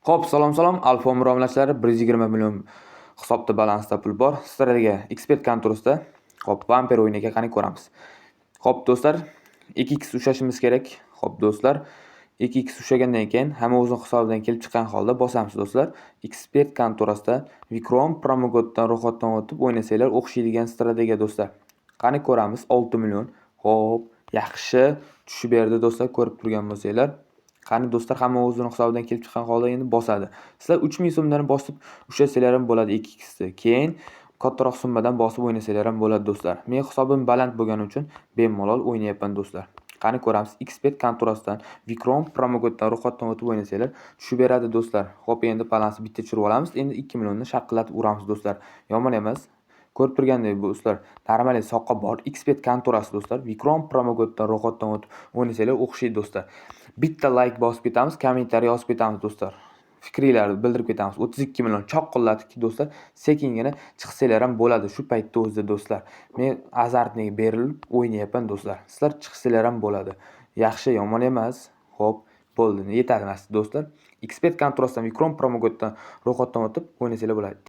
Xo'p, salom, salom, Alfa 11 obunachilari, 120 million hisobda, balansda pul bor. Sizlarga Xbet kontorasida, xo'p, Vampir o'yiniga qani ko'ramiz. Xo'p, do'stlar, 2x ushlashimiz kerak. Xo'p, do'stlar, 2x ushlagandan keyin hamma o'zini hisobidan kelib chiqqan holda bosamiz, do'stlar. Xbet kontorasida Vikrom promokoddan ro'yxatdan o'tib o'ynasanglar o'xshaydigan strategiya, do'stlar. Qani ko'ramiz, 6 million. Xo'p, yaxshi tushib berdi, do'stlar, ko'rib turgan bo'lsanglar. Qani, do'stlar, hamma o'zini hisobidan kelib chiqqan holda endi bosadi. Sizlar 3000 so'mdan bosib ushlasanglar ham bo'ladi 2xni. Keyin kattaroq summadan bosib o'ynasanglar ham bo'ladi, do'stlar. Men hisobim baland bo'lgani uchun bemalol o'ynayapman, do'stlar. Qani ko'ramiz, Xbet kontorasidan Vikrom promokoddan ro'yxatdan o'tib o'ynasanglar tushib beradi, do'stlar. Xo'p, endi balansni bitta tushirib olamiz. Endi 2 millionni shaqillatib uramiz, do'stlar. Yomon emas. Ko'rib turgandek, do'stlar, нормальный soqqa bor. Xbet kontorasi, do'stlar. Vikrom promokoddan ro'yxatdan o'tib o'ynasanglar o'xshaydi, do'stlar. Bitta layk bosib ketamiz, kommentariy yozib ketamiz, do'stlar. Fikringlarni bildirib ketamiz. 32 million choqillatdik, do'stlar. Sekingina chiqsanglar ham bo'ladi shu paytda o'zida, do'stlar. Men азартный berilib o'ynayapman, do'stlar. Sizlar chiqsanglar ham bo'ladi. Yaxshi, yomon emas. Xo'p, bo'ldi. Yetadi, do'stlar. Xbet kontorasidan Vikrom promokoddan ro'yxatdan o'tib o'ynasanglar bo'ladi.